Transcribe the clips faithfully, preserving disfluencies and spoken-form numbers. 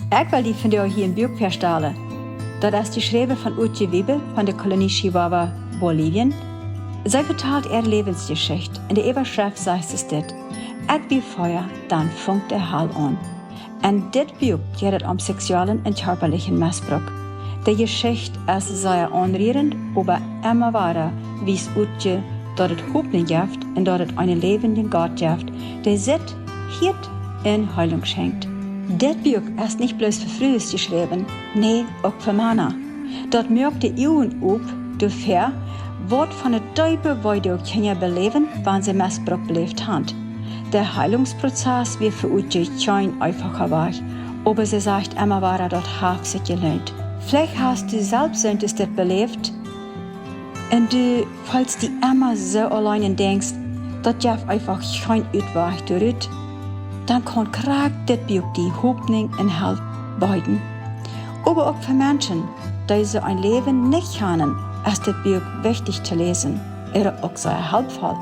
Ekj well die vondoag hia een Buak väastalen. Daut es jeschräwen von Utje Wiebe von de Kolonie Chihuahua, Bolivien. See vetalt äare Läwensjeschicht. En de Äwaschreft sajcht see dit: Ekj wia fea, dan funk de Hal aun. En dit Buak jeit et om seksuellen un kjarpalichen Missbruck. De Jeschicht es sea aunrierent, oba emma wada wiest Utje, daut et Hopninj jeft un daut et eenen läwenden Gott jeft, dee sitt, hieet un Heilunk schenkjt. Dit Buak es nich bloos fa Frues jeschräwen, nä, uk fa Mana. Daut moakt de Uagen op doafäa, waut fa eene deepe Wee Kjinja beläwen, wan see Missbruck beläft han. De Heilungsprozess wia fa Utje kjeen eefacha Wajch, oba see sajcht emma wada, daut haft sikj jeloont. Veleicht hast du selfst soont dit beläft un du feelst die emma soo auleen un denkjst, daut jeft eefach kjeen Utwajch doarut. Dan kaun krakjt dit Buak die Hopninj un Help beeden. Oba uk fa Menschen, dee soo een Läwen nich kjanen, es dit Buak wichtich to läsen, ooda uk sea helpvoll.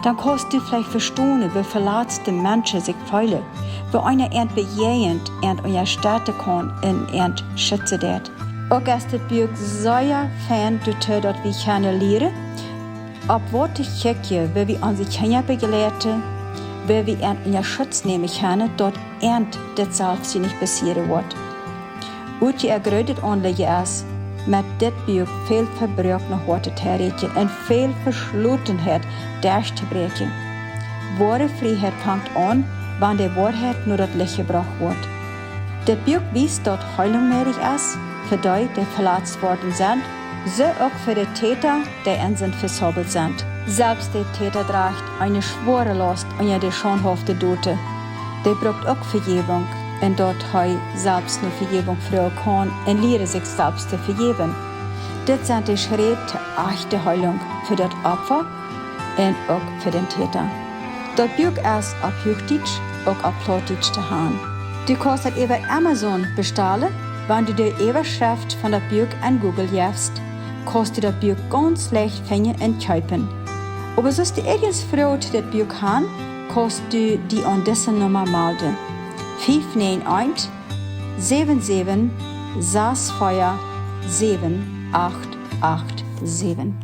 Dan kaust du veleicht vestonen, woo veletzt de Menschen sikj feelen, woo eena an bejäajent, an unjastetten kaun un an schitzen deit. Uk es dit Buak sea fein doatoo, daut wie kjennen lieren, opp waut to kjikjen, woo wie onse Kjinja bejleiden, woo wie an unja Schutz nämen kjennen, daut an dit selfst nich passieren woat. Utje äa grootet Aunlieden es, met dit Buak väl vebroakne Hoaten to erreichen un väl Veschlotenheit derchtobräakjen. Woare Frieheit fangt aun, wan de Woarheit no daut Licht jebrocht woat. Dit Buak wiest, daut Heilunk mäajlich es, fa dee, dee veletzt worden sent, soo uk fa de Täta, dee an sent vesaubelt sent. Selfst de Täta drajcht eene schwoare Laust unja de schaundhafte Doten. Dee brukt uk Vejäwunk, un daut hee selfst no Vejäwunk froagen kaun un lieren, sikj selfst to vejäwen. Dit sent de Schräd to ajchte Heilunk fa daut Opfa un uk fa dän Täta. Daut Buak es opp Huachdietsch, uk opp Plautdietsch to han. Du kaust daut äwa Amazon bestalen. Wan du de Äwaschreft von daut Buak en Google jefst, kaust du daut Buak gaunz leicht finjen un kjeepen. Oba soo aus du irjent Froagen to dit Buak hast, kaust du die aun dise Numma melden: fief näajen eent, säwen säwen, sas vea, säwen acht acht säwen.